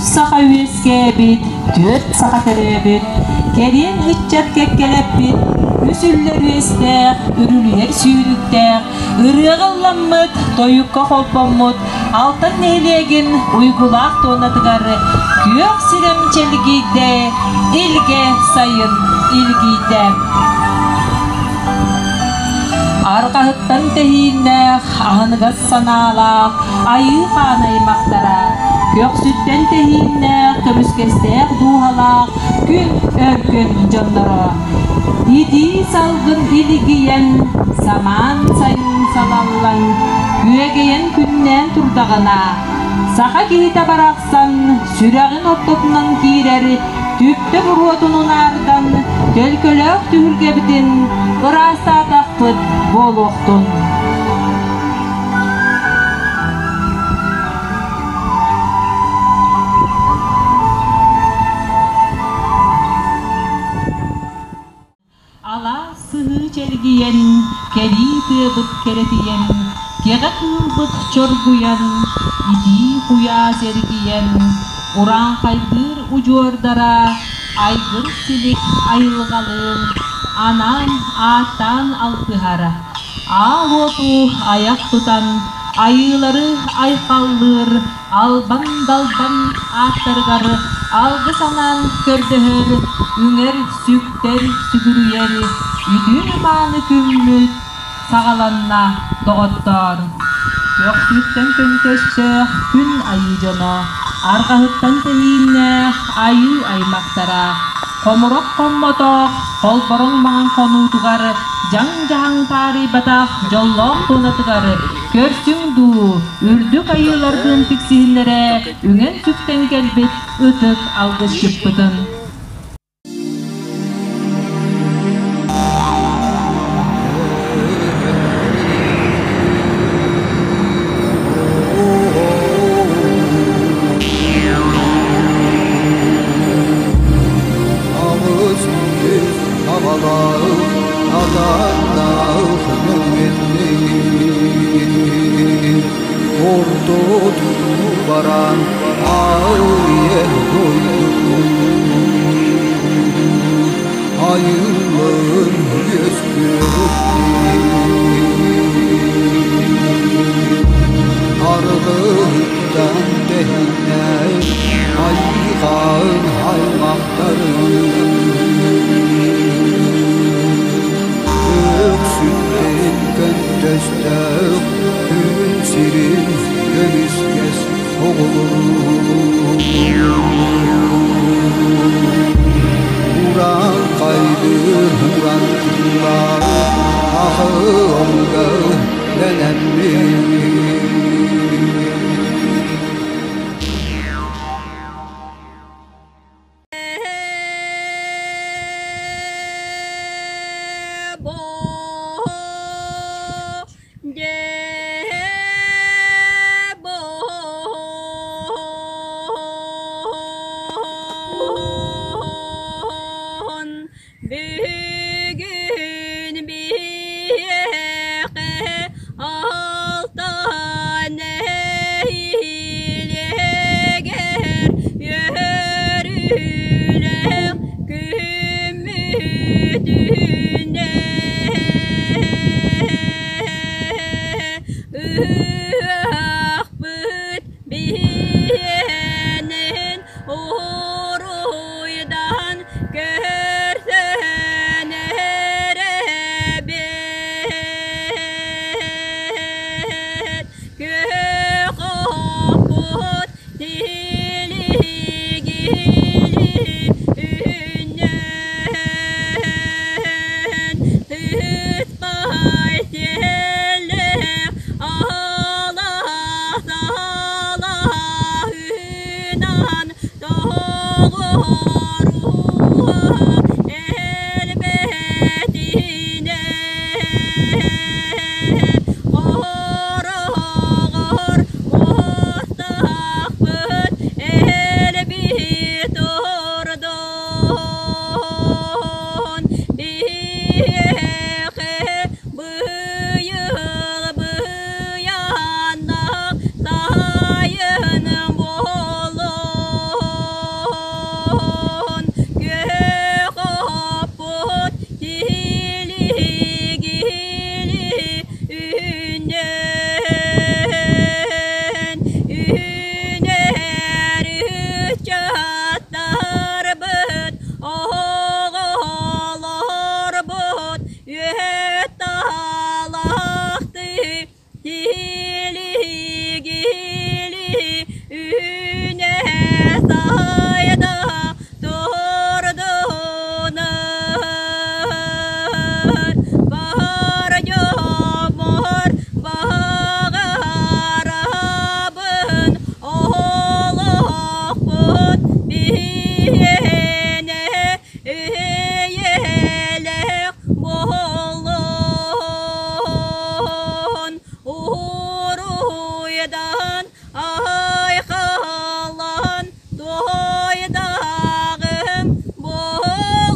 Үс саха үөскээбит, түөрт саха төрөөбүт, кэриэн ыччат кэккэлэппит, үс үллэр үөстээх, үрүлүйэр сүүрүктээх, ырыаҕа ылламмыт, тойукка холбоммут Алтан нэһилиэгин уйгулаах туонатыгар күөх сирэм чэлгийдэ, илгэ сайын илгийдэ. Арҕаһыттан тэһииннээх, аһыныгас санаалаах айыы хаан аймахтара, көхсүттэн тэһииннээх, көмүскэстээх дууһалаах күн өркөн дьонноро. Итии салгын илигийэн, самаан сайын салаллан, күөгэйэн күннээн турдаҕына, саха киһитэ барахсан сүрэҕин ортотунан киирэр түптэ буруотун унаардан, төлкөлөөх түһүлгэбитин ыраастаатахпыт буолуохтун. Алаас сыһыы чэлгийэн, кэлии тыабыт кэрэтийэн, кэҕэ кыылбыт чоргуйан, итии куйаас эргийэн, урааҥхайдыыр удьуордара айгыр-силик айылҕалыын анаан ааттаан алтыһара, аал уоту айах тутан, айыылары айхаллыыр албан-далбан ааттарыгар алгыс анаан көрдөһөр, үҥэр-сүктэр, сүгүрүйэр үтүө-мааны күммүт саҕаланна, доҕоттоор! Көхсүттэн көҥдөстөөх күн айыы дьоно, арҕаһыттан тэһииннээх айыы аймахтара, хомурах хоммотох, холбороҥ маҥан хонуутугар дьаҥ-дьаһаҥ таарыйбатах дьоллоох туонатыгар көрсүҥ дуу, үрдүк айыылардыын тиксиһиннэрэ үҥэн-сүктэн кэлбит ытык алгысчыппытын. Аҕыс үс аҕалаах атаннаах Ортотуну баран аал дойду Айыллын үөскүөттүү Аргыттан тэһиннэр айыгаан аймахтарын Өксүттэн көнтөстөөх күн сирин көмүскэс Уран хайдыр уран тыллар ахылга дэнэммит. Бүгүн биһиэхэ алтан нэһилиэгэр үөрүүлээх күммүт үүннэ. Ыһыахпыт биһиэнин уруйдан көрсөн эрэбит. Күөх оппут тилигили үүннэн, тыспай сиэллээх алаас алааһынан тоҕуоруһа элбэтинэн Хороҕор муостаахпыт элбии турдун, биһиэхэ быйыл быйаннаах сайын буоллун. Сайда турдунар бар дьоммор баҕарабын олохпут биһиэнэ үйэлээх буоллун уруйдан айхаллаан туойдааҕым буолуохтун.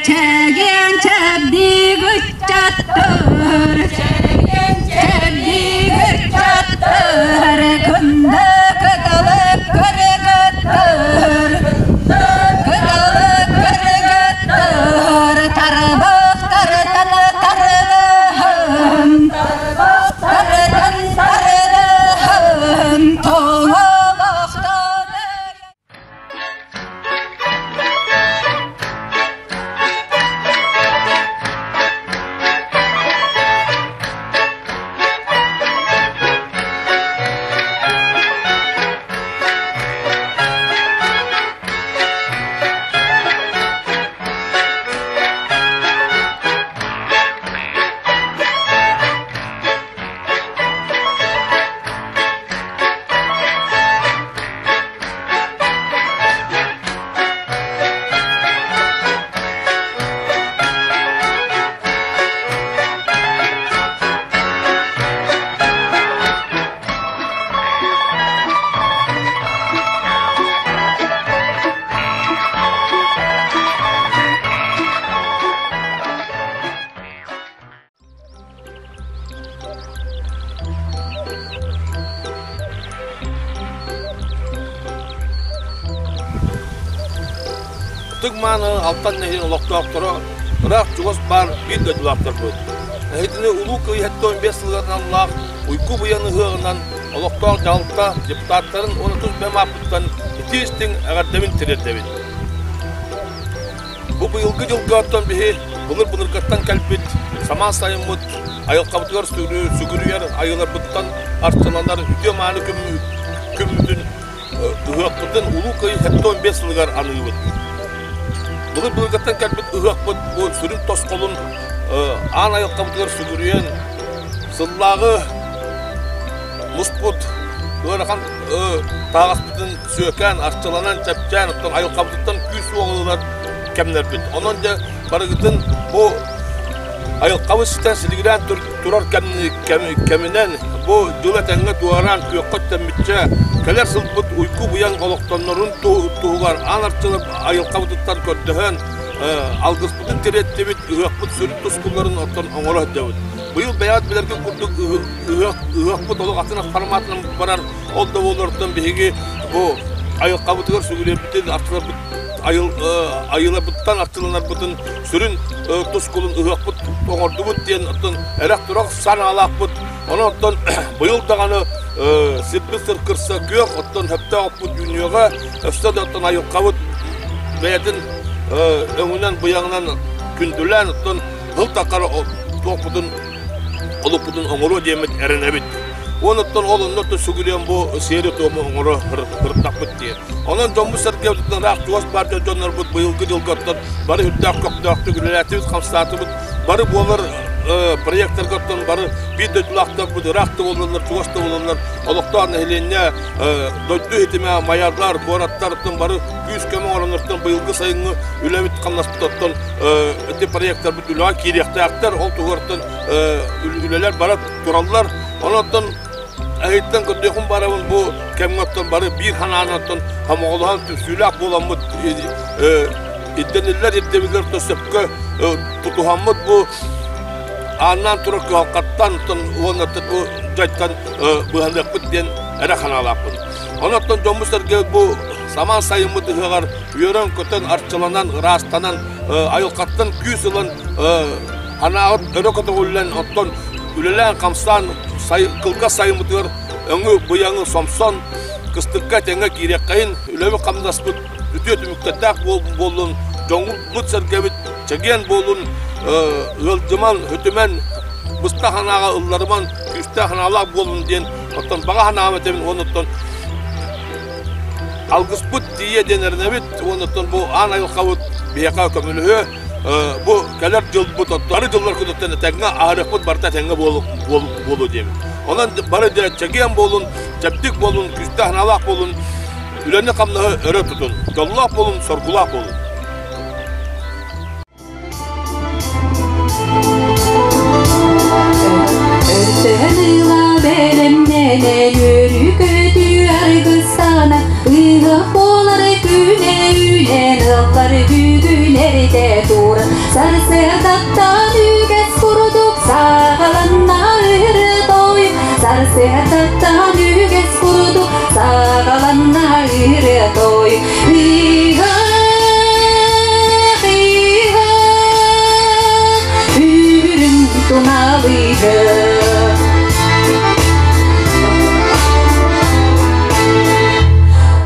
Чэгиэн чэбдик ыччаттар, чэбдик ыччаттар, кында кыталык кыргыттар, кыталык кыргыттар, тарбахтартан тардаһан, тардан тардаһан, тоҥолохтон Ытык мааны Алтан нэһилиэгин олохтоохторо ыраах чугас баар биир дойдулаахтарбыт. Эһигини Улуу Кыайыы 75 сылыгар аналлаах Уйгу Быйаҥ ыһыаҕынан олохтоох дьаһалта депутаттарын уонна тус бэйэм ааппыттан итии-истиҥ эҕэрдэбин тириэрдэбин. Бу быйылгы дьылга оттон биһи былыр-былыргаттан кэлбит самаан сайыммыт айылҕабытыгар сүгүрүйэр айыларбыттан арчыланар үтүө-мааны күммүтүн ыһыахпытын Улуу Кыайыы 75 сылыгар аныыбыт. Былыр-былыргаттан кэлбит ыһыахпыт бу сүрүн тосхолун аан айылҕабытыгар сүгүрүйэн сыллааҕы муспут ыарахан таһаҕаспытын сүөкээн, арчыланан, чэпчээн, оттон айылҕабытыттан күүс-уох ылынар кэмнэрбит. Онон дьэ барыгытын бу айылҕабыт ситэн силигирээн турар кэминэн бу дьыл этэҥҥэ туораан күөххэ үктэммиччэ кэлэр сылбыт уйгу-быйаҥ олохтоннорун туһугар аан арчылар айылҕабытыттан көрдөһөн алгыспытын тириэттибит, ыһыахпыт сүрүн тускулларын оттон оҥоро сылдьабыт. Быйыл бэйэҕит билэргит курдук ыһыахпыт олох атын форматынан барар. Ол да буоллартан биһиги бу айылҕабытыгар сүгүрүйэрбитин, арчыларбыт айыларбыттан арчыланарбытын сүрүн тускулун ыһыахпыт оҥордубут диэн оттон эрэх-турах санаалаахпыт. Онон оттон быйыл даҕаны сирбит сыркырса күөх, оттон сөптөөх оппут үүнүөҕэ, өссө да оттон айылҕабыт бэйэтин өҥүнэн быйаҥынан күндүлээн оттон сыл таххара туохпутун олукпутун оҥоруо диэммит эрэнэбит. Уонуттан ол онно сүгүрүйэн бу сиэри-туому оҥоро сырыттахпыт дии. Онон дьоммут-сэргэбититтэн ыраах чугас баар дьоннорбут быйылгы дьылга оттон бары үрдээх көхтөөхтүк үлэлээтибит, хамсаатыбыт. Бары буолар проектарга оттон бары биир дойдулаахтарбыт ыраах да буоллаллар, чугас да буолаллар, олохтоох нэһилиэнньэ дойду иһитимэ, майалар, куораттар оттон бары күүс-көмө оҥороннортон быйылгы сайыҥҥы үлэбит хамнаспыт оттон ити проектарбыт үлэҕэ киириэхтээхтэр. Ол туһугар үлэлэр бара тураллар. Онон эһиттэн көрдүөхүм барабын бу кэмҥэ оттон бары биир санаанан оттон хомоҕолоһон түмсүүлээх буоламмыт ирдэниллэр ирдэбиллэр сөпкө тутуһаммыт бу ааннаан турар кыһалҕаттан уонна бу дьайтан быһаныахпыт диэн эрэ санаалаахпын. Онон дьоммут-сэргэ бу самаан сайыммыт ыһыаҕар үөрэн-көтөн, арчыланан, ыраастанан, айылҕаттан күүс ылан Анаабыт өрө көтөҕүллэн, оттон үлэлээн-хамсаан кылгас сайыммытыгар Өҥү быйаҥы сомсон, кыстыкка тэҥҥэ киириэххэйин, үлэбит-хамнаспыт үтүө түмүктэрдээх буоллун, дьоҥҥут-сэргэбит чэгиэн буолун, ыалдьыман, үтүмэн, быстах санааҕа ылларыман, күүстээх санаалаах буолун диэн оттон баҕа санаам этэбин уонна оттон алгыспыт тиийэ диэн эрэнэбит уонна оттон бу аан айылҕабыт биһиэхэ көмөлөһүө. Бу кэлэр дьылбыт бары дьыллар кутуттан этэҥҥэ аһарыахпыт барыта этэҥҥэ буолуо диэбит. Онон бары чэгиэн буолун, чэбдик буолун, күүстээх санаалаах буолун, үлэни-хамнаһы өрө тутун, дьоллоох буолун, соргулаах буолун. Өртөһөн ыла бэлэмнэнэн үөрүү-көтүү аргыстана ыһыах буолар күнэ үүнэн ыллар бүгүн эрдэ туран сарсыардаттан үгэс курдук саҕаланна ырыа-той сарсыардаттан үгэс курдук саҕаланна ырыа-той ыһыах ыһыах үрүҥ туналыгы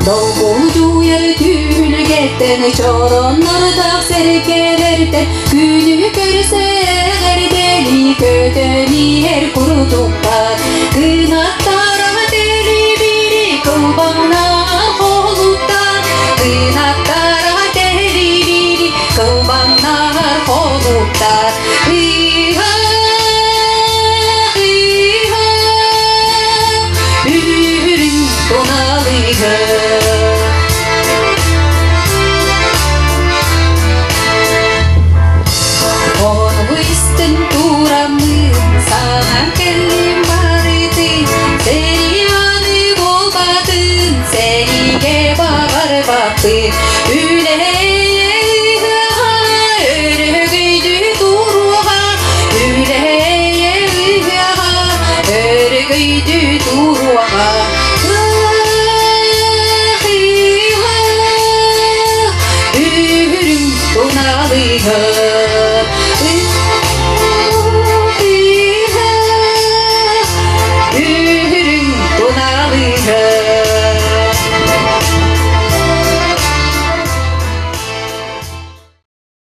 Долгуйар түһүлгэттэн чороннордоох сэргэлэртэн күнү көрсө эҕэрдэлии көтөн иһэр курдуктар кынаттара тэлибири кылбаҥнаар холуттар кынаттара тэлибири кылбаҥнаар холуттар ыһыах ыһыах үрүҥ туналыгы. Ону истэн тураммын саҥа кэллим барытын сэрии аны буолбатын сэриигэ баҕарбаппын үлэһэйэ ыһыаҕа өрөгөйдүү туруоҕа үлэһэйэ ыһыаҕа өрөгөйдүү туруоҕа ыһыах ыһыах үрүҥ туналыһы.